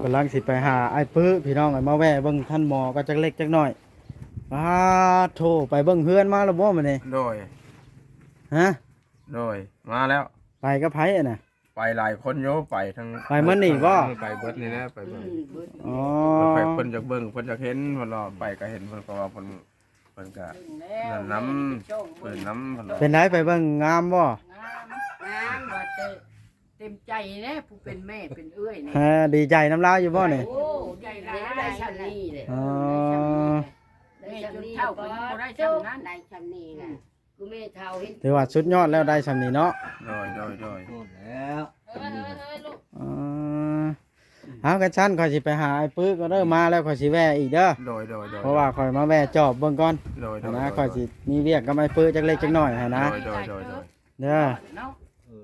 ກຳລັງຊິໄປຫາອ້າຍປຶ້ ພີ່ນ້ອງເອີຍ ມາແວ່ເບິ່ງທ່ານໝໍກໍຈັກເລັກຈັກນ້ອຍ. ປາດໂທ້ ໄປເບິ່ງເຮືອນມາແລ້ວບໍ່ມື້ນີ້? ໂດຍ ຮະ? ໂດຍ ມາແລ້ວ. ໄປກັບໃຜຫັ້ນນະ? ໄປຫຼາຍຄົນຢູ່ ໄປທັງ ໄປໝົດນີ້ບໍ່? ໄປເບິດນີ້ແຫຼະ ໄປເບິ່ງ. ອໍ ເພິ່ນ ເພິ່ນຢາກເບິ່ງ ເພິ່ນຢາກເຫັນ ເພິ່ນວ່າໄປກໍເຫັນ ເພິ່ນກໍວ່າເພິ່ນ ເພິ່ນກະນັ້ນນຳ ເພິ່ນນຳ ເພິ່ນວ່າ. ເປັນໃດ ໄປເບິ່ງງາມບໍ່? ງາມ ງາມວ່າແຕ່ເຕັມໃຈແຫຼະ ຜູ້ເປັນແມ່ເປັນເອື້ອຍນີ້. ເອີ ດີໃຈນຳລາວຢູ່ບໍ່ນີ້? ໂອ້ ດີໃຈຫຼາຍ ໄດ້ຊ່ຳນີ້ແຫຼະ. ອໍ ໄດ້ຊ່ຳນີ້ ແມ່ຈົນເຖົ້າກໍຍັງບໍ່ໄດ້ຊ່ຳນັ້ນ ໄດ້ຊ່ຳນີ້ແຫຼະ. ຄືແມ່ເຖົ້າເຫັນ ຖືວ່າສຸດຍອດແລ້ວ ໄດ້ຊ່ຳນີ້ເນາະ. ໂດຍ ໂດຍ ໂດຍ ໂດຍແລ້ວ. ເອີ ເອີ ເອີ ລູກ ເອີ ເອົາ ຄັນຊັ້ນຂ້ອຍຊິໄປຫາອ້າຍປຶ້ກ່ອນເດີ ມາແລ້ວຂ້ອຍຊິແວ່ອີກເດີ. ໂດຍ ໂດຍ ໂດຍ ເພາະວ່າຂ້ອຍມາແວ່ຈອບເບິ່ງກ່ອນ. ໂດຍ ໂດຍ ນະ ໂດຍ ຂ້ອຍຊິມີວຽກກັບອ້າຍປຶ້ຈັກເລັກຈັກນ້ອຍຫັ້ນນະ. ໂດຍ ໂດຍ ໂດຍ ໂດຍ ເດີ. ເນາະ ເອີ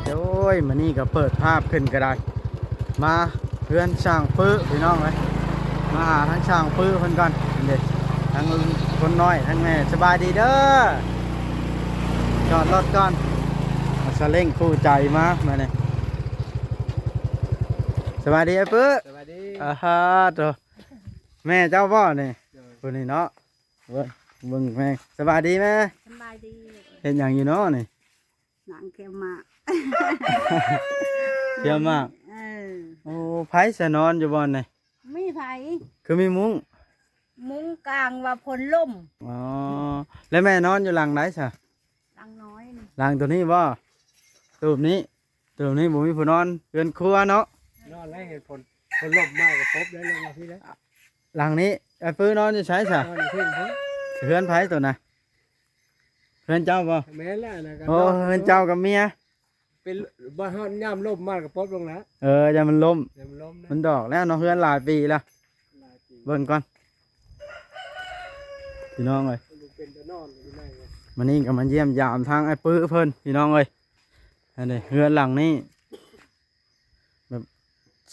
ໂອ້ຍ ມື້ນີ້ກໍເປີດພາບຂຶ້ນກໍໄດ້ ມາເຮືອນຊ່າງປຶ້ພີ່ນ້ອງເອີຍ ມາຫາທາງຊ່າງປຶ້ເພິ່ນກ່ອນ. ເດ້ ທັງຄົນນ້ອຍ ທັງແມ່ ສະບາຍດີເດີ. ຈອດລົດກ່ອນ ເອົາຊາເລັ້ງຄູ່ໃຈມາ ມານີ້. ສະບາຍດີອ້າຍປຶ້. ສະບາຍດີ. ອາຮາໂຕ ແມ່ເຈົ້າບໍ່ນີ້? ໂດຍ ຜູ້ນີ້ເນາະ. ເບິ່ງ ເບິ່ງແມ່ ສະບາຍດີແມ່. ສະບາຍດີ. ເຮັດຫຍັງຢູ່ເນາະນີ້? ນັ່ງຂຽວໝາກ ຂຽວໝາກ. ເອີ ໂອ້ ໃຜສະນອນຢູ່ບ່ອນນີ້? ມີໃຜ? ຄືມີມຸ້ງ? ມຸ້ງກາງວ່າຝົນລົມ. ອໍ ແລ້ວແມ່ນອນຢູ່ຫຼັງໃດຊະ? ຫຼັງນ້ອຍນີ້. ຫຼັງໂຕນີ້ບໍ່? ຕູບນີ້? ໂຕນີ້ບໍ່ມີຜູ້ນອນ ເຮືອນຄົວເນາະ. ນອນແລ້ວເຫັນຝົນ ຝົນລົມມາກໍປົບໄດ້ລົງມາພີ້ແລ້ວ. ຫຼັງນີ້ ອ້າຍປຶ້ນອນຢູ່ໃສຊະ? ນອນຢູ່ເທິງພຸ້ນ. ເຮືອນໃຜໂຕນະ? ເຮືອນເຈົ້າບໍ່? ແມ່ນແລ້ວນະ. ໂອ້ ເຮືອນເຈົ້າກັບເມຍ ເປັນ ບໍ່ຮອດຍາມລົມມາກໍປົບລົງແລ້ວ. ເອີ ຢ້ານມັນລົມ ຢ້ານມັນລົມນະ. ມັນດອກແລ້ວເນາະ ເຮືອນຫຼາຍປີແລ້ວ ຫຼາຍປີ. ເບິ່ງກ່ອນພີ່ນ້ອງເອີຍ ເປັນຕານອນຢູ່ໃນ. ມື້ນີ້ກໍມາຢ້ຽມຢາມທາງອ້າຍປຶ້ເພິ່ນພີ່ນ້ອງເອີຍ. ອັນນີ້ເຮືອນຫຼັງນີ້ແບບ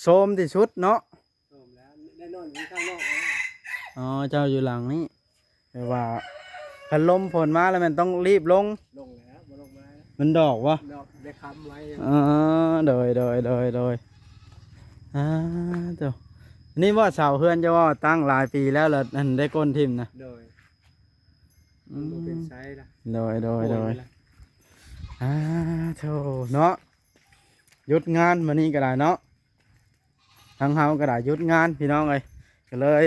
ໂຊມທີ່ສຸດເນາະ. ໂຊມແລ້ວ ໄດ້ນອນຢູ່ຂ້າງນອກເລີຍ. ອໍ ເຈົ້າຢູ່ຫຼັງນີ້ ແບບວ່າຄັນລົມຝົນມາແລ້ວແມ່ນຕ້ອງລີບລົງ. ລົງແລ້ວ ບໍ່ລົງມາແລ້ວ ມັນດອກບໍ່? ດອກໄດ້ຄ້ຳໄວ້. ອໍ ໂດຍ ໂດຍ ໂດຍ ໂດຍ. ອ່າ ໂຕ ນີ້ບໍ່ເສົາເຮືອນເຈົ້າບໍ່ ຕັ້ງຫຼາຍປີແລ້ວ ແລ້ວອັນໄດ້ກົ້ນຖິ້ມນະ? ໂດຍ ອືມ ມັນບໍ່ເປັນໄຊລະ. ໂດຍ ໂດຍ ໂດຍ ໂດຍ. ອ່າ ໂທເນາະ ຢຸດງານມື້ນີ້ກໍໄດ້ເນາະ. ທາງເຮົາກໍໄດ້ຢຸດງານພີ່ນ້ອງເອີຍ ກໍເລີຍ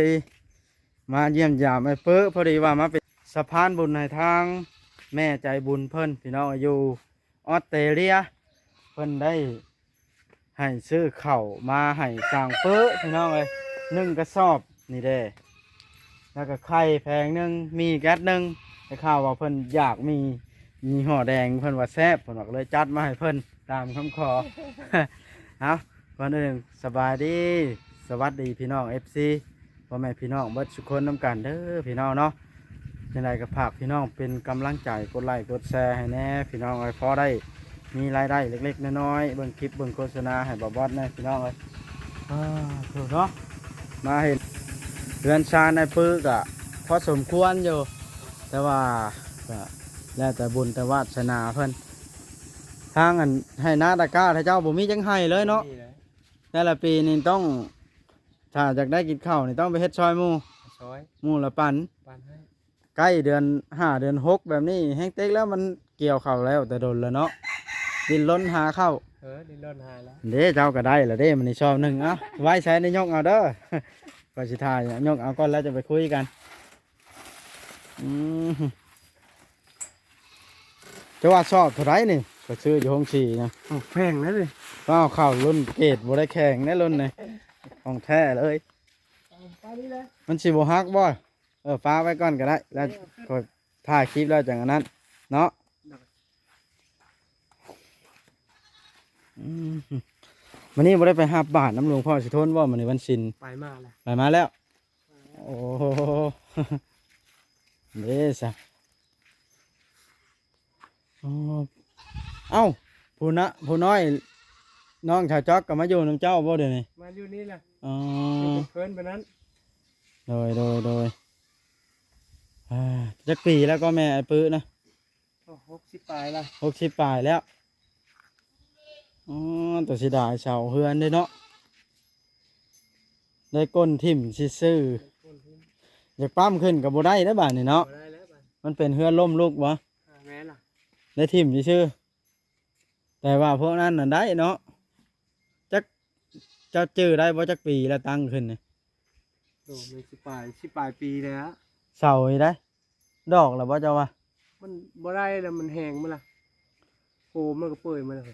ມາຢ້ຽມຢາມອ້າຍປຶ້ ພໍດີວ່າມາເປັນສະພານບຸນໃຫ້ທາງແມ່ໃຈບຸນເພິ່ນພີ່ນ້ອງເອີຍ ຢູ່ອອສເຕຣເລຍ. ເພິ່ນໄດ້ໃຫ້ຊື້ເຂົ້າມາໃຫ້ຊ່າງປຶ້ພີ່ນ້ອງເອີຍ ໜຶ່ງກະສອບນີ້ເດ້ ແລ້ວກໍໄຂ່ແຜງໜຶ່ງ ໝີ່ແກັດໜຶ່ງ. ໄດ້ຂ່າວວ່າເພິ່ນຢາກໝີ່ຍີ່ຫໍ້ແດງ ເພິ່ນວ່າແຊບ ເພິ່ນວ່າ ກໍເລີຍຈັດມາໃຫ້ເພິ່ນຕາມຄຳຂໍ. ເອົາ ກ່ອນອື່ນສະບາຍດີ ສະຫວັດດີພີ່ນ້ອງເອັຟຊີ ພໍ່ແມ່ພີ່ນ້ອງເບິດສຸຄົນນຳກັນເດີພີ່ນ້ອງເນາະ. ຈັ່ງໃດກໍຝາກພີ່ນ້ອງເປັນກຳລັງໃຈ ກົດໄລ້ກົດແຊໃຫ້ແດ່ພີ່ນ້ອງເອີຍ ພໍໄດ້ມີລາຍໄດ້ເລັກໆນ້ອຍໆ ເບິ່ງຄລິບເບິ່ງໂຄສະນາໃຫ້ບ່າວບອດແດ່ພີ່ນ້ອງເອີຍ. ອ່າ ໂທ້ເນາະ ມາເຫັນເຮືອນຊານອ້າຍປຶ້ກະພໍສົມຄວນຢູ່ ແຕ່ວ່າກະແລ້ວແຕ່ບຸນແຕ່ວາດສະໜາເພິ່ນ. ທາງອັນໄຮ່ນາຕາກ້າເຈົ້າບໍ່ມີຈັກໄຮ່ເລີຍເນາະ. ບໍ່ມີເລີຍ ແຕ່ລະປີນີ້ຕ້ອງ ຖ້າຢາກໄດ້ກິນເຂົ້ານີ້ຕ້ອງໄປເຮັດຊ່ອຍໝູ່ ຊ່ອຍໝູ່ລະປັນ ປັນໃຫ້. ໃກ້ເດືອນຫ້າເດືອນຫົກແບບນີ້ແຮງເຕັກແລ້ວ ມັນກ່ຽວເຂົ້າແລ້ວແຕ່ດົນແລ້ວເນາະ ດິ້ນລົນຫາເຂົ້າ. ເອີ ດິ້ນລົນຫາແລ້ວ ເດ້ ເຈົ້າກໍໄດ້ລະເດ້ ມື້ນີ້ຊອບໜຶ່ງ. ເອົ້າ ໄວ້ໃສນີ້ຍົກເອົາເດີ ຂ້ອຍຊິຖ່າຍ ຍົກເອົາກ່ອນແລ້ວຈະໄປຄຸຍກັນ. ອືມ ເຈົ້າວ່າຊອບເທົ່າໃດນີ້? ຂ້ອຍຊື້ຢູ່ໂຮງສີນະ. ໂອ້ ແພງເດ້ນີ້. ເອົາ ເຂົ້າລຸ້ນເກດບໍ່ໄດ້ແຂງເດ້ລຸ້ນນີ້ ຂອງແທ້ເລີຍ. ເອົາໄປນີ້ເລີຍ ມັນຊິບໍ່ຫັກບໍ່? ເອີ ປະໄວ້ກ່ອນກໍໄດ້ ແລ້ວ ເອີ ຂ້ອຍຖ່າຍຄລິບແລ້ວຈັ່ງອັນນັ້ນເນາະ. ອືມ ມື້ນີ້ບໍ່ໄດ້ໄປຮັບບາດນຳຫຼວງພໍ່ສີທົນບໍ່? ມື້ນີ້ວັນສິນ. ໄປມາແລ້ວ ໄປມາແລ້ວ. ໂອ້ ເດ້ຊະ. ອໍ ເອົ້າ ຜູ້ນະ ຜູ້ນ້ອຍ ນ້ອງສາວຈອກກໍມາຢູ່ນຳເຈົ້າບໍ່ດຽວນີ້? ມາຢູ່ນີ້ແຫຼະ. ອໍ ຢູ່ເພິ່ນປານນັ້ນ. ໂດຍ ໂດຍ ໂດຍ. ອ່າ ຈັກປີແລ້ວກໍແມ່ອ້າຍປຶນະ? ໂອ້ ຫົກສິບປາຍລະ. ຫົກສິບປາຍແລ້ວ. ອໍ ແຕ່ເສຍດາຍເສົາເຮືອນເດ້ເນາະ. ໄດ້ກົ້ນຖິ້ມຊື່ໆ. ຢາກປ້ຳຂຶ້ນກໍບໍ່ໄດ້ເດ້ບາດນີ້ເນາະ. ບໍ່ໄດ້ແລ້ວບາດ. ມັນເປັນເຮືອນລົ້ມລຸກບໍ່? ອ່າ ແມ່ນລະ. ໄດ້ຖິ້ມຊື່ໆ. ແຕ່ວ່າພວກນັ້ນນະໄດ້ເນາະ. ຈັກ ເຈົ້າຈື່ໄດ້ບໍ່ ຈັກປີແລ້ວຕັ້ງຂຶ້ນນີ້? ໂອ້ ມັນສິບປາຍ ສິບປາຍປີແລ້ວ. ເສົານີ້ໄດ໋ ດອກແລ້ວບໍ່ເຈົ້າວ່າ? ມັນບໍ່ໄດ້ແລ້ວ ມັນແຫ້ງໝົດລະ. ໂຄມມັນກໍເປີຍໝົດລະ. ອໍ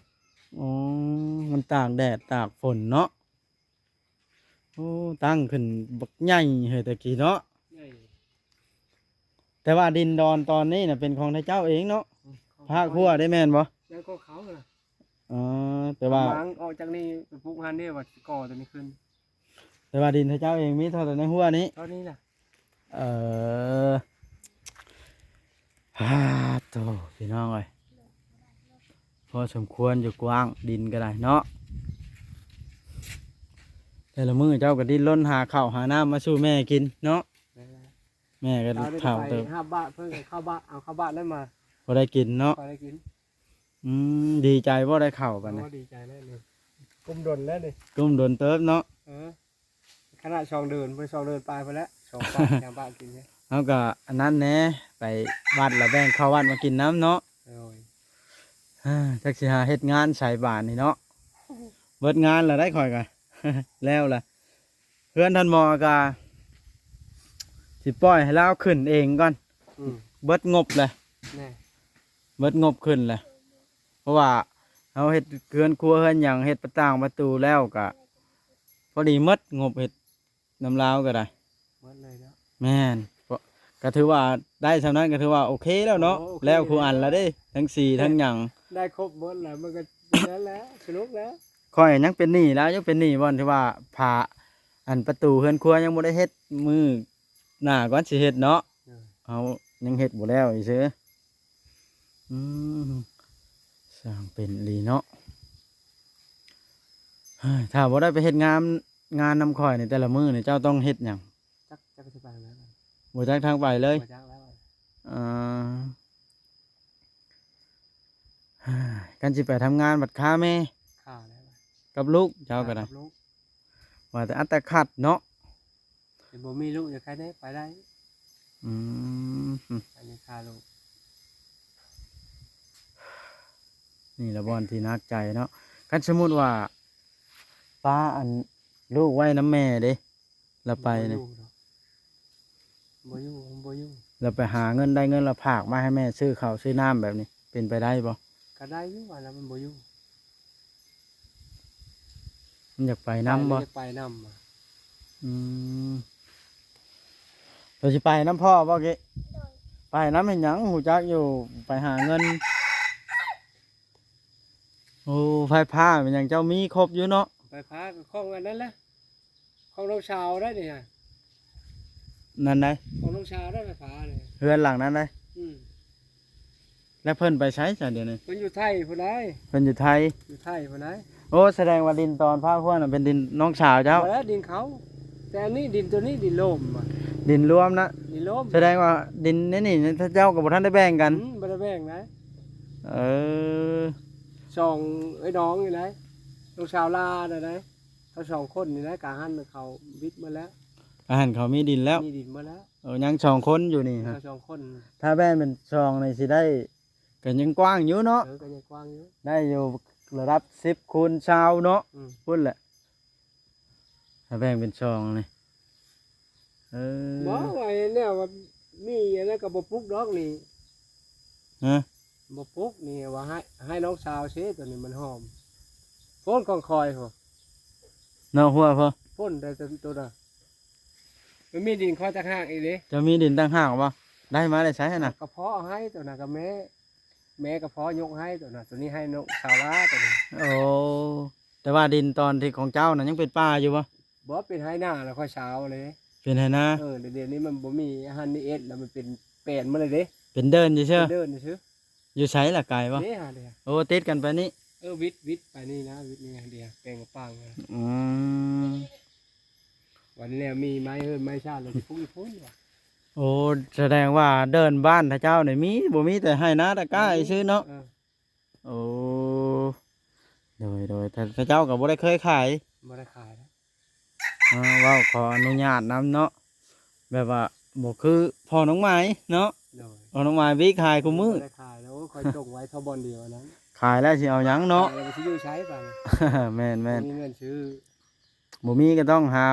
ມັນຕາກແດດຕາກຝົນເນາະ. ໂອ້ ຕັ້ງຂຶ້ນບັກໃຫຍ່ເຮີຍແຕ່ກີ້ເນາະ. ໃຫຍ່. ແຕ່ວ່າດິນດອນຕອນນີ້ນະເປັນຂອງນາຍເຈົ້າເອງເນາະ? ອືມ ຂອງ ພາກຫົວໄດ້ແມ່ນບໍ່? ແລ້ວກໍເຂົານະ. ອໍ ແຕ່ວ່າ ໝາງອອກຈາກນີ້ໄປປູກຫັ້ນເດ້ ວ່າຊິກໍ່ຕົວນີ້ຂຶ້ນ. ແຕ່ວ່າດິນຂອງເຈົ້າເອງມີເທົ່າໃດໃນຫົວນີ້? ເທົ່ານີ້ລະ. ເອີ ປາດໂທ້ ພີ່ນ້ອງເອີຍ ພໍສົມຄວນຢູ່ ກວ້າງ ດິນກໍໄດ້ເນາະ. ແຕ່ລະມື້ເຈົ້າກໍດີ້ນລົນຫາເຂົ້າຫານ້ຳມາສູ່ແມ່ກິນເນາະ. ແມ່ນແລ້ວ. ແມ່ກໍເຖົ້າເຕີບ. ເອົາໄປຫາບາດ ເພິ່ນກໍເຂົ້າບາດ ເອົາເຂົ້າບາດນັ້ນມາ ພໍໄດ້ກິນເນາະ. ພໍໄດ້ກິນ. ອືມ ດີໃຈບໍ່ໄດ້ເຂົ້າບາດນີ້? ໂອ້ ດີໃຈແລ້ວນີ້ ກຸ້ມດົນແລ້ວນີ້ ກຸ້ມດົນເຕີບເນາະ. ເອີ ຂະໜາດສອງເດືອນ ເພິ່ນສອງເດືອນປາຍພຸ້ນແຫຼະ ສອງປາຍ ສາມປາຍກິນເນາະ. ເຮົາກໍອັນນັ້ນແດ່ ໄປວັດລະແບ່ງເຂົ້າວັດມາກິນນຳເນາະ. ໂດຍ. ຈັກຊິຫາເຮັດງານໃສບາດນີ້ເນາະ. ເບິດງານລະໄດ໋ຂ້ອຍກະ ແລ້ວລະ. ເຮືອນທ່ານໝໍກະຊິປ່ອຍໃຫ້ລາວຂຶ້ນເອງກ່ອນ. ອືມ ເບິດງົບແຫຼະ. ແນ່ ເບິດງົບຂຶ້ນແຫຼະ ເພາະວ່າເຮົາເຮັດເຮືອນຄົວເຮືອນຫຍັງ ເຮັດປະຕ່າງປະຕູແລ້ວກະ ພໍດີໝົດງົບເຮັດນຳລາວກໍໄດ້. ໝົດເລີຍເນາະ. ແມ່ນ ກໍຖືວ່າໄດ້ສ່ຳນັ້ນກໍຖືວ່າໂອເຄແລ້ວເນາະ. ໂອ້ ໂອເຄ ແລ້ວຄູ່ອັນລະເດ້ ທັງສີທັງຫຍັງ ໄດ້ຄົບໝົດແລ້ວ ມັນກໍນັ້ນແຫຼະ ສະໜຸກແລ້ວ. ຂ້ອຍຍັງເປັນໜີ້ລາວຢູ່ ເປັນໜີ້ບ່ອນທີ່ວ່າຝາ ອັນປະຕູເຮືອນຄົວຍັງບໍ່ໄດ້ເຮັດ ມື້ໜ້າກ່ອນຊິເຮັດເນາະ. ເອີ ເຮົາຍັງເຮັດບໍ່ແລ້ວຊື່. ອືມ ຊ່າງເປັນອີ່ຫຼີເນາະ. ເຮີ້ຍ ຖ້າບໍ່ໄດ້ໄປເຮັດງານ ງານນຳຂ້ອຍນີ້ ແຕ່ລະມື້ນີ້ເຈົ້າຕ້ອງເຮັດຫຍັງ? ຈັກ ຈັກຊິໄປທາງໃດ ບໍ່ຈັກທາງໄປເລີຍ. ບໍ່ຈັກແລ້ວ. ເອີ ຄັນຊິໄປທຳງານບັດຄາແມ່ ຄາແລ້ວ ກັບລູກເຈົ້າກໍໄດ້ ກັບລູກ ວ່າແຕ່ອັດຕະຂັດເນາະ. ແຕ່ບໍ່ມີລູກ ຢາກໃຫ້ໄດ້ ໄປໄດ້. ອືມ ອັນນີ້ຄາລູກ ນີ້ລະບ່ອນທີ່ໜັກໃຈເນາະ. ຄັນສົມມຸດວ່າປະອັນລູກໄວ້ນຳແມ່ເດ້ ລະໄປນີ້ ບໍ່ຢູ່ດອກ ບໍ່ຢູ່ ບໍ່ຢູ່ ລະໄປຫາເງິນ ໄດ້ເງິນລະຝາກມາໃຫ້ແມ່ຊື້ເຂົ້າຊື້ນ້ຳແບບນີ້ ເປັນໄປໄດ້ບໍ່? ກໍໄດ້ຢູ່ ອັນນັ້ນມັນບໍ່ຢູ່. ມັນຢາກໄປນຳບໍ່? ຢາກໄປນຳ. ອືມ ເຈົ້າຊິໄປນຳພໍ່ບໍ່ເກ? ໂດຍ. ໄປນຳເຮັດຫຍັງ? ຮູ້ຈັກຢູ່ ໄປຫາເງິນ. ໂອ້ ໄຟຟ້າແມ່ນຫຍັງ ເຈົ້າມີຄົບຢູ່ເນາະ? ໄຟຟ້າກໍຂອງອັນນັ້ນແຫຼະ ຂອງນ້ອງສາວໄດ໋ນີ້. ນັ້ນໄດ໋ ຂອງນ້ອງສາວໄດ໋ ໄຟຟ້ານີ້ ເຮືອນຫຼັງນັ້ນໄດ໋. ອືມ ແລ້ວເພິ່ນໄປໃສຊະດຽວນີ້? ເພິ່ນຢູ່ໄທພຸ້ນໄດ໋. ເພິ່ນຢູ່ໄທ? ຢູ່ໄທພຸ້ນໄດ໋. ໂອ້ ສະແດງວ່າດິນຕອນພາກຫົວນັ້ນເປັນດິນນ້ອງສາວເຈົ້າ? ບໍ່ແລ້ວ ດິນເຂົາ ແຕ່ອັນນີ້ ດິນໂຕນີ້ ດິນໂລມ. ດິນລວມນະ? ດິນໂລມ. ສະແດງວ່າດິນໃນນີ້ ເຈົ້າກໍບໍ່ທັນໄດ້ແບ່ງກັນ? ອືມ ບໍ່ໄດ້ແບ່ງໄດ໋. ເອີ ສອງເອື້ອຍນ້ອງນີ້ໄດ໋ ນ້ອງສາວຫຼ້ານະໄດ໋ ເຂົາສອງຄົນນີ້ແຫຼະ ກະຫັ້ນເຂົາບິດໝົດແລ້ວ. ກະຫັ້ນເຂົາມີດິນແລ້ວ? ມີດິນໝົດແລ້ວ. ເອີ ຍັງສອງຄົນຢູ່ນີ້. ເຂົາສອງຄົນ ຖ້າແບ່ງເປັນຊ່ອງນີ້ຊິໄດ້ ກໍຍັງກວ້າງຢູ່ເນາະ. ເອີ ກໍຍັງກວ້າງຢູ່ ໄດ້ຢູ່ລະດັບສິບຄູນຊາວເນາະ. ອືມ ພຸ້ນແຫຼະ ຖ້າແບ່ງເປັນຊ່ອງນີ້. ເອີ ບໍ່ ວ່າແນວວ່າມີອັນນັ້ນກໍບໍ່ປຸກດອກນີ້. ຮະ? ບໍ່ປຸກນີ້ ວ່າໃຫ້ ໃຫ້ນ້ອງສາວເຊ ຕົວນີ້ມັນຫອມ. ໂພນຂອງຂ້ອຍພຸ້ນ ນອກຫົວພຸ້ນ ໂພນໄດ້ຕົວ ຕົວນະ ມັນມີດິນຂ້ອຍຕ່າງຫາກອີກເດ້. ເຈົ້າມີດິນຕ່າງຫາກບໍ່? ໄດ້ມາແຕ່ໃສຫັ້ນນະ? ກະເພາະເອົາໃຫ້ຕົວນະ ກະແມ່ ແມ່ກະເພາະຍົກໃຫ້ຕົວນະ ຕົວນີ້ໃຫ້ນ້ອງສາວຫຼ້າຕົວນີ້. ໂອ້ ແຕ່ວ່າດິນຕອນທີ່ຂອງເຈົ້ານັ້ນຍັງເປັນປ່າຢູ່ບໍ່? ບໍ່ ເປັນໄຮ່ນາແລ້ວ ຂ້ອຍຊາວເລີຍ. ເປັນໄຮ່ນາ? ເອີ ດຽວນີ້ມັນບໍ່ມີອັນນີ້ເຮັດແລ້ວ ມັນເປັນແປນໝົດເລີຍເດ້. ເປັນເດີ່ນຊື່ໆ? ເປັນເດີ່ນຊື່. ຢູ່ໃສລະ ໄກບໍ່? ນີ້ຫາເດ. ໂອ້ ຕິດກັນໄປນີ້. ເອີ ວິດ ວິດໄປນີ້ນະ ວິດນີ້ ເດ ແປງກະປາງນະ. ອືມ ວັນແລ້ວມີໄມ້ເຮີນໄມ້ຊາດ ແລ້ວຊິປຸກຢູ່ພຸ້ນວ່າ. ໂອ້ ສະແດງວ່າເດີ່ນບ້ານເຂົາເຈົ້ານີ້ມີ ບໍ່ມີແຕ່ໄຮ່ນາຕະກ້າຊື່ເນາະ. ເອີ ໂອ້ ໂດຍ ໂດຍ ເຂົາເຈົ້າກໍບໍ່ໄດ້ເຄີຍຂາຍ. ບໍ່ໄດ້ຂາຍແລ້ວ. ອ່າ ເວົ້າຂໍອະນຸຍາດນຳເນາະ ແບບວ່າບໍ່ຄືພໍ່ນ້ອງໝາຍເນາະ. ໂດຍ ພໍ່ນ້ອງໝາຍວິຂາຍຄູ່ມື້. ບໍ່ໄດ້ຂາຍແລ້ວ ໂອ້ ຂ້ອຍຈົ່ງໄວ້ເທົ່າບ່ອນດຽວອັນນັ້ນ. ຂາຍແລ້ວຊິເອົາຫຍັງເນາະ? ຂາຍແລ້ວຊິຢູ່ໃສບາດນີ້? ແມ່ນໆ ບໍ່ມີເງິນຊື້. ບໍ່ມີກໍຕ້ອງຫາ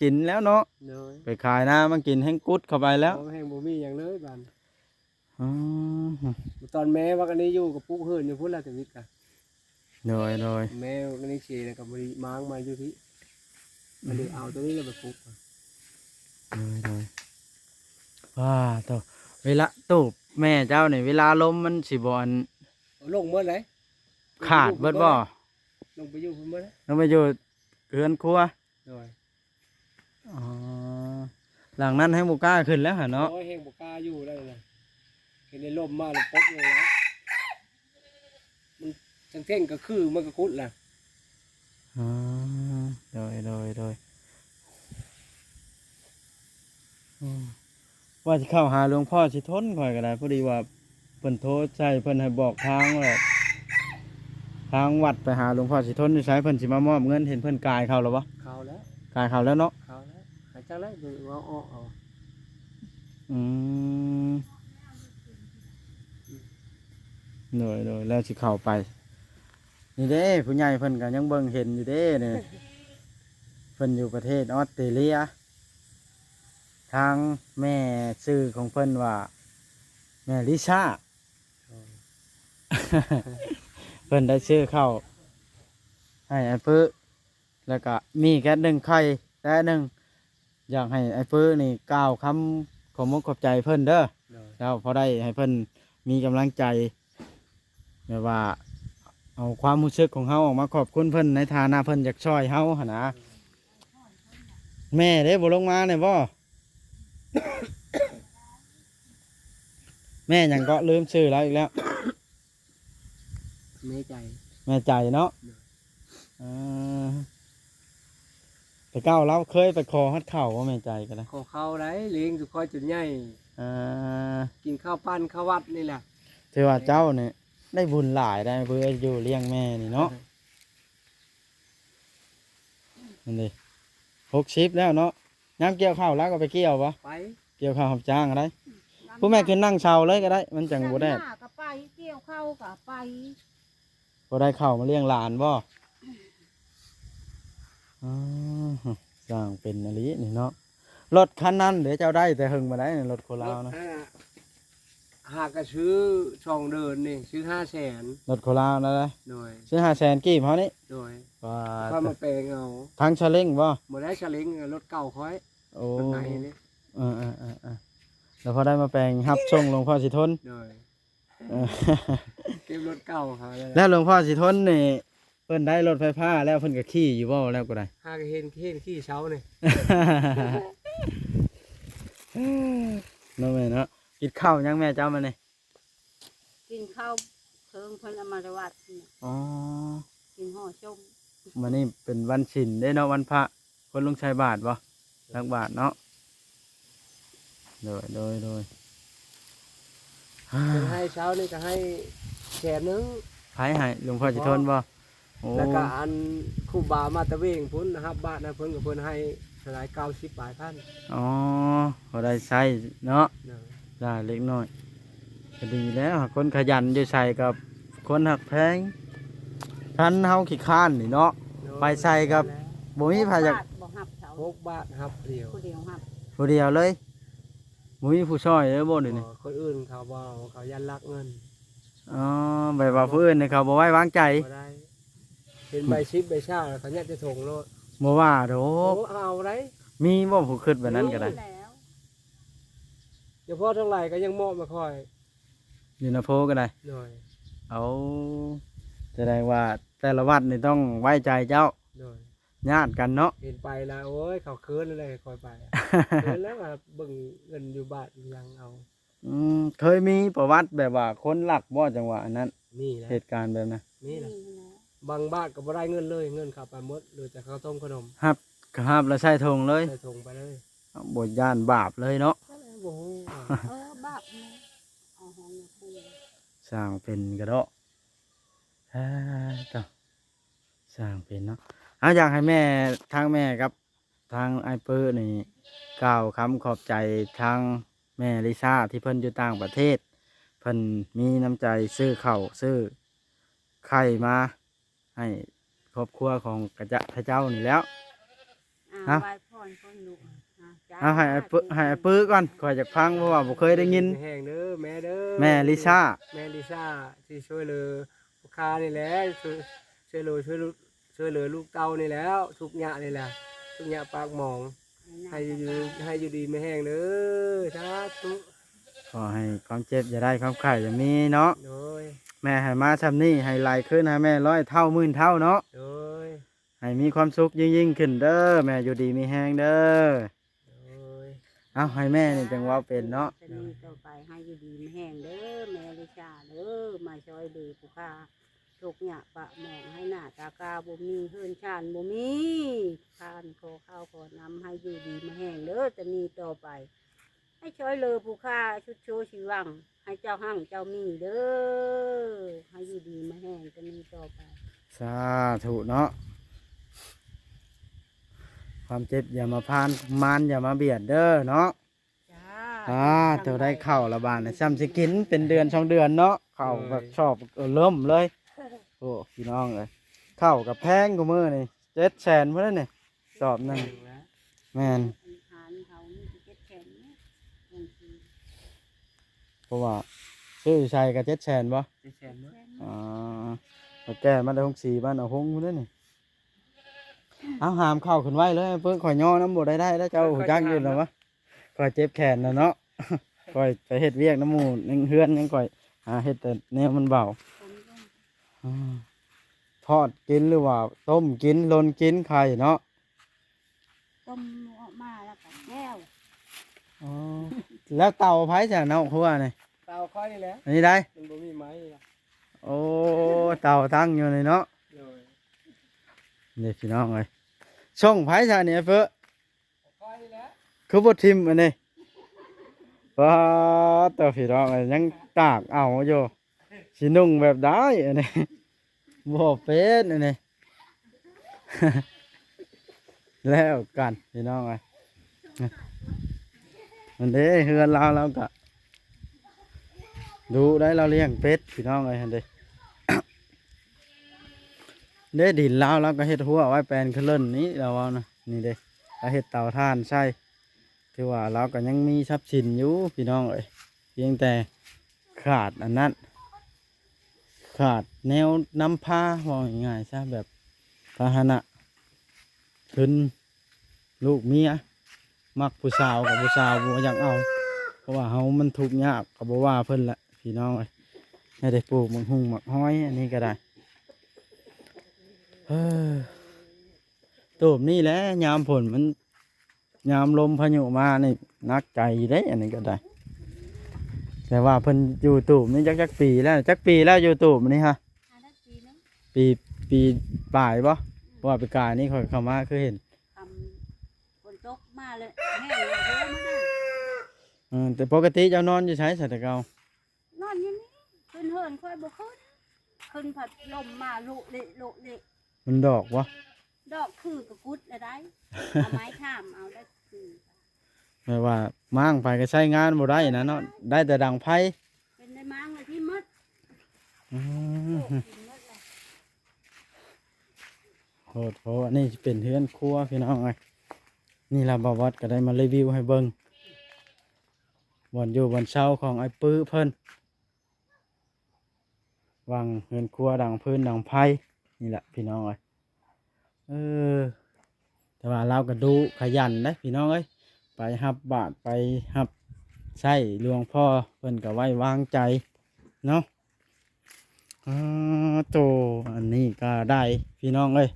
ກິນແລ້ວເນາະ. ໂດຍ ໄປຂາຍນາມາກິນແຮງກຸດເຂົ້າໄປແລ້ວ. ໂອ້ ແຮງບໍ່ມີຫຍັງເລີຍບາດນີ້. ອືມ ຕອນແມ່ວ່າອັນນີ້ຢູ່ກໍປຸກເຮືອນຢູ່ພຸ້ນລະ ທະວິດກະ. ໂດຍ ໂດຍ ແມ່ວ່າອັນນີ້ເສຍແລ້ວກໍບໍ່ໄດ້ມ້າງມາຢູ່ພີ້. ອືມ ອັນນີ້ເອົາຕົວນີ້ລະໄປປຸກ. ໂດຍ ໂດຍ ວ້າໂຕ ເວລາຕູບແມ່ເຈົ້ານີ້ ເວລາລົມມັນຊິບໍ່ອັນ ລົງເໝິດເລີຍ. ຂາດເບິດບໍ່? ລົງໄປຢູ່ພຸ້ນເໝິດເລີຍ ລົງໄປຢູ່ເຮືອນຄົວ. ໂດຍ ອໍ ຫຼັງນັ້ນແຮງບໍ່ກ້າຂຶ້ນແລ້ວຫັ້ນເນາະ. ໂອ້ຍ ແຮງບໍ່ກ້າຢູ່ແລ້ວນະ ເຫັນໄອ້ລົມມາແລ້ວປົດລົງແລ້ວ. ມັນທັງເທິງກໍຄືມັນກໍຂຸດລະ. ອໍ ໂດຍ ໂດຍ ໂດຍ ອືມ ວ່າຊິເຂົ້າຫາຫຼວງພໍ່ສີທົນຂ້ອຍກໍໄດ້ ພໍດີວ່າເພິ່ນໂທໃສ່ ເພິ່ນໃຫ້ບອກທາງວ່າ ທາງວັດໄປຫາຫຼວງພໍ່ສີທົນຢູ່ໃສ ເພິ່ນຊິມາມອບເງິນ. ເຫັນເພິ່ນກາຍເຂົ້າແລ້ວບໍ່? ເຂົ້າແລ້ວ ກາຍເຂົ້າແລ້ວເນາະ. ເຂົ້າແລ້ວ ໃຫ້ເຈົ້າແລ້ວ ເອົາອອກເອົາ. ອືມ ໂດຍ ໂດຍ ແລ້ວຊິເຂົ້າໄປ. ນີ້ເດ້ ຜູ້ໃຫຍ່ເພິ່ນກໍຍັງເບິ່ງເຫັນຢູ່ເດ້ນີ້ ເພິ່ນຢູ່ປະເທດອອສເຕຣເລຍ. ທາງແມ່ຊື່ຂອງເພິ່ນວ່າແມ່ລິຊາ. ອໍ ເພິ່ນໄດ້ຊື້ເຂົ້າໃຫ້ອ້າຍເປີ້ ແລ້ວກະມີແກັດໜຶ່ງໄຂ່ແຕ່ໜຶ່ງ. ຢາກໃຫ້ອ້າຍເປີ້ນີ້ກ່າວຄຳຂອບມົກຂອບໃຈເພິ່ນເດີ. ໂດຍ ແລ້ວພໍໄດ້ໃຫ້ເພິ່ນມີກຳລັງໃຈ ແບບວ່າເອົາຄວາມຮູ້ສຶກຂອງເຮົາອອກມາຂອບຄຸນເພິ່ນ ໃນຖານະເພິ່ນຢາກຊ່ອຍເຮົາຫັ້ນນະ. ແມ່ເດ້ ບໍ່ລົງມາແດ່ບໍ່? ແມ່ຫຍັງເກາະ? ລືມຊື່ລາວອີກແລ້ວ. ແມ່ໃຈ ແມ່ໃຈເນາະ. ໂດຍ ເອີ ແຕ່ເກົ່າລາວເຄີຍໄປຂໍຮອດເຂົ້າບໍ່ ແມ່ໃຈກໍໄດ້? ຂໍເຂົ້າໄດ້ ລ້ຽງສຸຂ້ອຍຈົນໃຫຍ່. ເອີ ກິນເຂົ້າປັ້ນເຂົ້າວັດນີ້ແຫຼະ. ຖືວ່າເຈົ້ານີ້ໄດ້ບຸນຫຼາຍໄດ໋ ເພື່ອຢູ່ລ້ຽງແມ່ນີ້ເນາະ. ເອີ ນັ້ນເດ້ ຫົກສິບແລ້ວເນາະ. ຍາມກ່ຽວເຂົ້າລາວກໍໄປກ່ຽວບໍ່? ໄປ ກ່ຽວເຂົ້າຮັບຈ້າງກໍໄດ້. ອືມ ຜູ້ແມ່ຂຶ້ນນັ່ງເຊົາເລີຍກໍໄດ້ ມັນຈັ່ງບໍ່ແດດ. ນຳໜ້າກໍໄປ ກ່ຽວເຂົ້າກໍໄປ ບໍ່ໄດ້ເຂົ້າມາລ້ຽງຫຼານບໍ່? ອືມ ຊ່າງເປັນອີ່ຫຼີນີ້ເນາະ. ລົດຄັນນັ້ນເດ ເຈົ້າໄດ້ແຕ່ເຫິງປານໃດ ລົດຄົນລາວນະ? ລົດ ຫາກະຊື້ສອງເດືອນນີ້ ຊື້ຫ້າແສນ. ລົດໂຄລານນະ? ໂດຍ ຊື້ຫ້າແສນກີບເຮົານີ້. ໂດຍ ວ່າ ຂ້ອຍມາແປງເອົາ. ທັງສະເລັງບໍ່? ບໍ່ໄດ້ສະເລັງ ລົດເກົ່າຂ້ອຍ. ໂອ້ ລົດໄຖນີ້. ເອີໆໆໆ ແລ້ວພໍໄດ້ມາແປງຮັບສົ່ງຫຼວງພໍ່ສີທົນ. ໂດຍ ເອີ ເກັບລົດເກົ່າເຂົາ. ແລ້ວ ແລ້ວຫຼວງພໍ່ສີທົນນີ້ ເພິ່ນໄດ້ລົດໄຟຟ້າແລ້ວ ເພິ່ນກໍຂີ່ຢູ່ບໍ່ ແລ້ວກໍໄດ້? ຫາກໍເຫັນ ເຫັນຂີ່ເຊົ້ານີ້ ເນາະແມ່ເນາະ. ກິນເຂົ້າຫຍັງແມ່ເຈົ້າມື້ນີ້? ກິນເຂົ້າເຄິ່ງເພິ່ນເອົາມາແຕ່ວັດ. ອໍ ກິນຫໍ່ສົ້ມ. ມື້ນີ້ເປັນວັນສິນເດ້ເນາະ ວັນພະ ຄົນລົງໃສ່ບາດບໍ່? ຕັກບາດເນາະ. ໂດຍ ໂດຍ ໂດຍ ເພິ່ນໃຫ້ເຊົ້ານີ້ກໍໃຫ້ແສນໜຶ່ງ. ໃຜໃຫ້? ຫຼວງພໍ່ສີທົນບໍ່? ໂອ້ ແລ້ວກໍອັນຄູບາມາແຕ່ເວງພຸ້ນ ຮັບບາດນຳເພິ່ນ ກໍເພິ່ນໃຫ້ເທົ່າໃດ ເກົ້າສິບປາຍພັນ. ອໍ ພໍໄດ້ໃຊ້ເນາະ. ໂດຍ ຫຼາຍເລັກນ້ອຍ ກໍດີແລ້ວ. ຄົນຂະຫຍັນຢູ່ໃສກໍຄົນຮັກແພງ. ຄັນເຮົາຂີ້ຄ້ານນີ້ເນາະ ໂດຍ ໄປໃສກໍບໍ່ມີໃຜຢາກ. ຫົກບາດບໍ່ຮັບເຂົາ. ຫົກບາດຮັບຜູ້ດຽວ. ຜູ້ດຽວຮັບ ຜູ້ດຽວເລີຍ. ບໍ່ມີຜູ້ຊ່ອຍເລີຍບໍ່ດຽວນີ້? ບໍ່ ຄົນອື່ນເຂົາບໍ່ເອົາ ເຂົາຢ້ານລັກເງິນ. ອໍ ແບບວ່າຜູ້ອື່ນນີ້ເຂົາບໍ່ໄວ້ວາງໃຈ. ບໍ່ໄດ້ ເຫັນໃບສິບໃບຊາວແລ້ວ ເຂົາຍັດໃສ່ຖົງໂລດ. ບໍ່ວ່າດອກ. ໂອ້ ເອົາໄດ້. ມີບໍ່ຜູ້ຄິດແບບນັ້ນກໍໄດ້? ມີແລ້ວ ເຈົ້າພໍ່ທັງຫຼາຍກໍຍັງມອບມາຂ້ອຍ. ຢູ່ນາໂພກໍໄດ້. ໂດຍ ເອົາ ສະແດງວ່າແຕ່ລະວັດນີ້ຕ້ອງໄວ້ໃຈເຈົ້າ. ໂດຍ ຍາດກັນເນາະ. ເຫັນໄປລະ ໂອ້ຍ ເຂົາເຂີນແລ້ວ ຂ້ອຍໄປ ເຂີນແລ້ວວ່າເບິ່ງເງິນຢູ່ບາດຍັງເອົາ. ອືມ ເຄີຍມີປະຫວັດແບບວ່າຄົນລັກບໍ່ ຈັງຫວະອັນນັ້ນ? ມີແລ້ວ ເຫດການແບບນັ້ນ. ມີແລ້ວ ມີແລ້ວ. ບາງບ້ານກໍບໍ່ໄດ້ເງິນເລີຍ ເງິນເຂົ້າໄປໝົດ ເຫຼືອແຕ່ເຂົ້າຕົ້ມຂະໜົມ ຮັບ ກໍຮັບແລ້ວໃສ່ຖົງເລີຍ ໃສ່ຖົງໄປເລີຍ ບໍ່ຢ້ານບາບເລີຍເນາະ ບໍ່ຮູ້ ເອີ ບາບແດ່ ເອົາຫ້ອງຢູ່ຄູ່ ຊ່າງເປັນກະເດາະ ເອີ ຕາ ຊ່າງເປັນເນາະ ເອົາ ຢາກໃຫ້ແມ່ ທາງແມ່ກັບ ທາງອ້າຍເປີນີ້ກ່າວຄຳຂອບໃຈທາງແມ່ລິຊາທີ່ເພິ່ນຢູ່ຕ່າງປະເທດ ເພິ່ນມີນ້ຳໃຈຊື້ເຂົ້າຊື້ໄຂ່ມາໃຫ້ຄອບຄົວຂອງຂະເຈົ້ານີ້ແຫຼ້ວ ອ່າ ເອົາ ໄຫວ້ພອນເພິ່ນລູກ ອ່າ ເອົາ ໃຫ້ອ້າຍເປີ ໃຫ້ອ້າຍເປີກ່ອນ ຂ້ອຍຢາກຟັງ ເພາະວ່າບໍ່ເຄີຍໄດ້ຍິນ ແຮງເດີແມ່ເດີ ແມ່ລິຊາ ແມ່ລິຊາທີ່ຊ່ວຍເຫຼືອລູກຄ້ານີ້ແຫຼະ ຊ່ວຍ ຊ່ວຍເຫຼືອ ຊ່ວຍ ຊ່ວຍເຫຼືອລູກເຕົ້ານີ້ແຫຼ້ວ ທຸກຍາກນີ້ແຫຼະ ທຸກຍາກປາກໝອງ ໃຫ້ຢູ່ ໃຫ້ຢູ່ດີມີແຮງເດີ ສາທຸ ຂໍໃຫ້ຄວາມເຈັບຢ່າໄດ້ ຄວາມໄຂ້ຢ່າມີເນາະ ໂດຍ ແມ່ໃຫ້ມາຊ່ຳນີ້ ໃຫ້ໄຫຼຄືນໃຫ້ແມ່ຮ້ອຍເທົ່າໝື່ນເທົ່າເນາະ ໂດຍ ໃຫ້ມີຄວາມສຸກຍິ່ງໆຂຶ້ນເດີ ແມ່ຢູ່ດີມີແຮງເດີ ໂດຍ ເອົາ ໃຫ້ແມ່ນີ້ຈັ່ງເວົ້າເປັນເນາະ ຈະມີຕໍ່ໄປໃຫ້ຢູ່ດີມີແຮງເດີ ແມ່ລິຊາເດີ ມາຊ່ອຍເຫຼືອຜູ້ຂ້າ ທຸກຍາກປາກໝອງ ໃຫ້ໜ້າຕາກາບໍ່ມີ ເຮືອນຊານບໍ່ມີ ຂ້ານີ້ຂໍເຂົ້າຂໍນ້ຳ ໃຫ້ຢູ່ດີມີແຮງເດີ ຈະມີຕໍ່ໄປ ໃຫ້ຊ່ອຍເຫຼືອຜູ້ຂ້າຊຸດໂຊຊີວັງ ໃຫ້ເຈົ້າຮັ່ງເຈົ້າມີເດີ ໃຫ້ຢູ່ດີມີແຮງ ຈະມີຕໍ່ໄປ ສາທຸເນາະ ຄວາມເຈັບຢ່າມາຜ່ານ ມານຢ່າມາບຽດເດີເນາະ ຈ້າ ອ່າ ໂຕໄດ້ເຂົ້າລະບາດນີ້ ຊ່ຳຊິກິນເປັນເດືອນສອງເດືອນເນາະ ເຂົ້າ ໂດຍ ແບບຊອບເລີ່ມເລີຍ ໂອ້ ພີ່ນ້ອງເອີຍ ເຂົ້າກໍແພງກວ່າມື້ນີ້ ເຈັດແສນພຸ້ນແຫຼະນີ້ ສອບໜຶ່ງ ແພງແລ້ວ ແມ່ນ ອາຫານເຮົານີ້ເຈັດແສນນີ້ ເພາະວ່າຊື້ໃສ່ກໍເຈັດແສນບໍ່ ເຈັດແສນເນາະ ອໍ ເຖົ້າແກ່ມາແຕ່ໂຮງສີບ້ານອາຫົງພຸ້ນເດ້ນີ້ ເອົາ ຫາມເຂົ້າຂຶ້ນໄວ້ເລີຍ ເບິ່ງຂ້ອຍຍໍນຳບໍ່ໄດ້ໄດ້ ເຈົ້າຮູ້ຈັກຢູ່ແລ້ວວະ ຂ້ອຍເຈັບແຂນນະເນາະ ຂ້ອຍໄປເຮັດວຽກນຳໝູ່ໃນເຮືອນ ຍັງຂ້ອຍຫາເຮັດແຕ່ແນວມັນເບົາ ອືມ ທອດກິນ ຫຼືວ່າຕົ້ມກິນ ລົນກິນໄຂ່ເນາະ ຕົ້ມອອກມາແລ້ວກໍແຈ່ວ ອໍ ແລ້ວເຕົາໃຜຊະເນາະ ຄົວນີ້ ເຕົາຂ້ອຍນີ້ແຫຼະ ອັນນີ້ໄດ໋ ມັນບໍ່ມີໄມ້ລະ ໂອ້ ເຕົາຕັ້ງຢູ່ນີ້ເນາະ ໂດຍ ນີ້ພີ່ນ້ອງເອີຍ ສົ່ງໃຜຊະນີ້ ອ້າຍເຟີ້ ຂ້ອຍນີ້ແຫຼະ ຄືບໍ່ຖິ້ມອັນນີ້ ປາດເຕີ ພີ່ນ້ອງເອີຍ ຍັງຕາກເອົາຢູ່ ຊິນຸ່ງແບບໃດອັນນີ້ ບໍ່ເປັນອັນນີ້ ແລ້ວກັນພີ່ນ້ອງເອີຍ ນັ້ນເດ້ ເຮືອນລາວ ລາວກະດຸໄດ໋ ລາວລ້ຽງເປັດພີ່ນ້ອງເອີຍ ຫັ້ນເດ້ ເດ້ ດິນລາວ ລາວກະເຮັດຮົ້ວໄວ້ແປນຂະເລີນນີ້ ລາວເວົ້ານະ ນີ້ເດ້ ລາວເຮັດເຕົາຖ່ານໃສ່ ຖືວ່າລາວກໍຍັງມີຊັບສິນຢູ່ພີ່ນ້ອງເອີຍ ພຽງແຕ່ຂາດອັນນັ້ນ ຂາດແນວນຳພາ ເວົ້າງ່າຍໆຊະ ແບບພາຫະນະ ທຶນ ລູກເມຍ ມັກຜູ້ສາວກໍຜູ້ສາວບໍ່ຢາກເອົາ ເພາະວ່າເຮົາມັນທຸກຍາກ ກໍບໍ່ວ່າເພິ່ນແຫຼະພີ່ນ້ອງເອີຍ ໃຫ້ໄດ້ປູກໝາກຫຸ່ງໝາກຫອຍ ອັນນີ້ກໍໄດ້ ເອີ ຕູບນີ້ແຫຼະ ຍາມຝົນມັນ ຍາມລົມພາຍຸມານີ້ໜັກໃຈຢູ່ເດ້ ອັນນີ້ກໍໄດ້ ແຕ່ວ່າເພິ່ນຢູ່ຕູບນີ້ຈັກ ຈັກປີແລ້ວ ຈັກປີແລ້ວຢູ່ຕູບນີ້ຮະ ຫາໄດ້ປີໜຶ່ງ ປີ ປີປາຍບໍ່ ເພາະວ່າປີກາຍນີ້ຂ້ອຍເຂົ້າມາຄືເຫັນ ຄ່ຳ ຝົນຕົກມາເລີຍແຫ້ງເລີຍ ເອີ ແຕ່ປົກກະຕິເຈົ້ານອນຢູ່ໃສຊະແຕ່ເກົ່າ? ນອນຢູ່ນີ້ ຂຶ້ນເຮືອນຂ້ອຍບໍ່ຂຶ້ນ ຂຶ້ນພັດລົມມາໂລະເລະໂລະເລະ ມັນດອກບໍ່? ດອກຄືກະກຸດລະໄດ໋ ເອົາໄມ້ຖາມເອົາໄດ້ຄື ແບບວ່າມ້າງໄປກໍໃຊ້ງານບໍ່ໄດ້ນະເນາະ ໄດ້ແຕ່ດັງໄຟ ເປັນໄດ້ມ້າງລະທີ່ໝົດ ອືມ ໂອ້ ກິນໝົດລະ ໂຫດໂພ ອັນນີ້ຊິເປັນເຮືອນຄົວພີ່ນ້ອງເອີຍ ນີ້ລະ ບ່າວວັດກໍໄດ້ມາຣີວິວໃຫ້ເບິ່ງ ບ່ອນຢູ່ບ່ອນເຊົາຂອງອ້າຍປຶ້ເພິ່ນ ຫວ່າງເຮືອນຄົວດັງຟືນດັງໄຟນີ້ແຫຼະພີ່ນ້ອງເອີຍ ເອີ ແຕ່ວ່າລາວກໍດຸຂະຫຍັນເດ້ພີ່ນ້ອງເອີຍ ໄປຮັບບາດໄປຮັບໃຊ້ຫຼວງພໍ່ເພິ່ນກໍໄວ້ວາງໃຈເນາະ ອາ ໂຕ ອັນນີ້ກໍໄດ້ພີ່ນ້ອງເອີຍ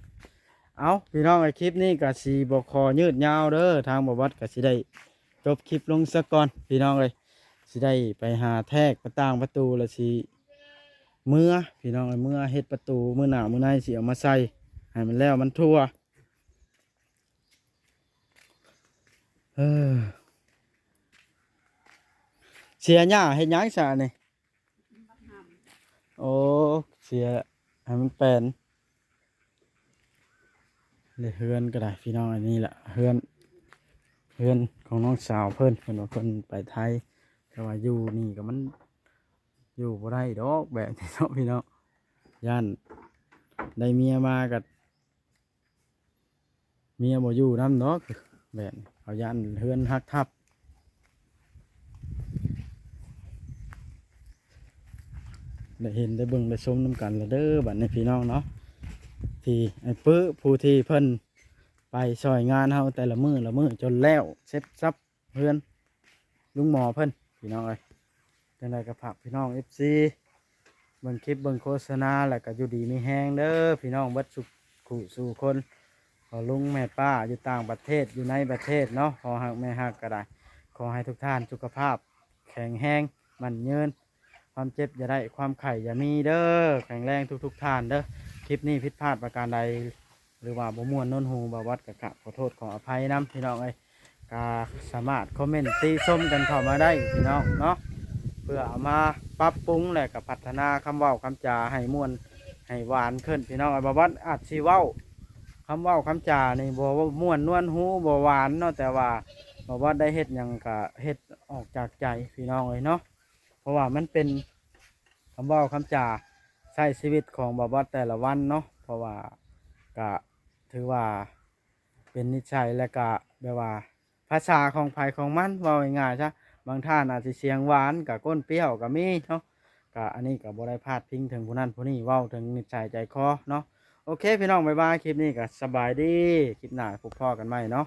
ເອົ້າ ພີ່ນ້ອງເອີຍ ຄລິບນີ້ກໍຊິບໍ່ຂໍຍືດຍາວເດີ ທາງບ່າວວັດກໍຊິໄດ້ ຈົບຄລິບລົງຊະກ່ອນພີ່ນ້ອງເອີຍ ຊິໄດ້ໄປຫາແທກປະຕ່າງປະຕູ ແລ້ວຊິ ເມືອພີ່ນ້ອງເອີຍ ເມືອເຮັດປະຕູ ມື້ໜ້າມື້ໃນຊິເອົາມາໃສ່ໃຫ້ມັນແລ້ວມັນທົ່ວ. ເອີ ເສຍຫຍ້າເຮັດຫຍັງຊະນີ້? ໂອ້ ເສຍໃຫ້ມັນແປນ ແລະເຮືອນກໍໄດ້ພີ່ນ້ອງ. ອັນນີ້ລະເຮືອນ ເຮືອນຂອງນ້ອງສາວເພິ່ນ ເພິ່ນວ່າເພິ່ນໄປໄທ ແຕ່ວ່າຢູ່ນີ້ກໍມັນຢູ່ບໍ່ໄດ້ດອກແບບນີ້ເນາະພີ່ນ້ອງ ຢ້ານໄດ້ເມຍມາກໍ ເມຍບໍ່ຢູ່ນຳດອກ ແບບເຂົາຢ້ານເຮືອນຫັກທັບ. ໄດ້ເຫັນໄດ້ເບິ່ງໄດ້ຊົມນຳກັນລະເດີ ບັດນີ້ພີ່ນ້ອງເນາະ ທີ່ໄອ້ປຶ້ ຜູ້ທີ່ເພິ່ນໄປຊ່ອຍງານເຮົາແຕ່ລະມື້ລະມື້ ຈົນແລ້ວເສັດສັບ ເຮືອນລຸງໝໍເພິ່ນພີ່ນ້ອງເອີຍ. ຈັ່ງໃດກໍຝາກພີ່ນ້ອງເອັຟຊີເບິ່ງຄລິບເບິ່ງໂຄສະນາ ແລ້ວກໍຢູ່ດີມີແຮງເດີພີ່ນ້ອງເບິດສູ່ຄູ່ສູ່ຄົນ ພໍ່ລຸງແມ່ປ້າຢູ່ຕ່າງປະເທດ ຢູ່ໃນປະເທດເນາະ ພໍ່ຮັກແມ່ຮັກກໍໄດ້ ຂໍໃຫ້ທຸກທ່ານສຸຂະພາບແຂງແຮງໝັ້ນຍືນ ຄວາມເຈັບຢ່າໄດ້ ຄວາມໄຂ້ຢ່າມີເດີ ແຂງແຮງທຸກໆທ່ານເດີ. ຄລິບນີ້ຜິດພາດປະການໃດ ຫຼືວ່າບໍ່ມ່ວນນວນຫູ ບ່າວວັດກໍກາບຂໍໂທດຂໍອະໄພນຳພີ່ນ້ອງເອີຍ. ກໍສາມາດຄອມເມັນຕິຊົມກັນເຂົ້າມາໄດ້ພີ່ນ້ອງເນາະ ເພື່ອເອົາມາປັບປຸງ ແລະກໍພັດທະນາຄຳເວົ້າຄຳຈາໃຫ້ມ່ວນໃຫ້ຫວານຂຶ້ນພີ່ນ້ອງເອີຍ. ບ່າວວັດອາດຊິເວົ້າ ຄຳເວົ້າຄຳຈານີ້ບໍ່ມ່ວນນວນຫູ ບໍ່ຫວານເນາະ ແຕ່ວ່າບ່າວວັດໄດ້ເຮັດຫຍັງກໍເຮັດອອກຈາກໃຈພີ່ນ້ອງເອີຍເນາະ ເພາະວ່າມັນເປັນຄຳເວົ້າຄຳຈາໃຊ້ຊີວິດຂອງບ່າວວັດແຕ່ລະວັນເນາະ ເພາະວ່າກະຖືວ່າເປັນນິດໄສ ແລະກະແບບວ່າພາສາຂອງໃຜຂອງມັນ ເວົ້າງ່າຍໆຊະ ບາງທ່ານອາດຊິສຽງຫວານ ກະກົ້ນປຽວກະມີເນາະ. ກະອັນນີ້ກະບໍ່ໄດ້ພາດພິງເຖິງຜູ້ນັ້ນຜູ້ນີ້ ເວົ້າເຖິງນິດໄສໃຈຄໍເນາະ. ໂອເຄພີ່ນ້ອງ ບາຍບາຍ ຄລິບນີ້ກະສະບາຍດີ ຄລິບໜ້າພົບພໍ້ກັນໃໝ່ເນາະ.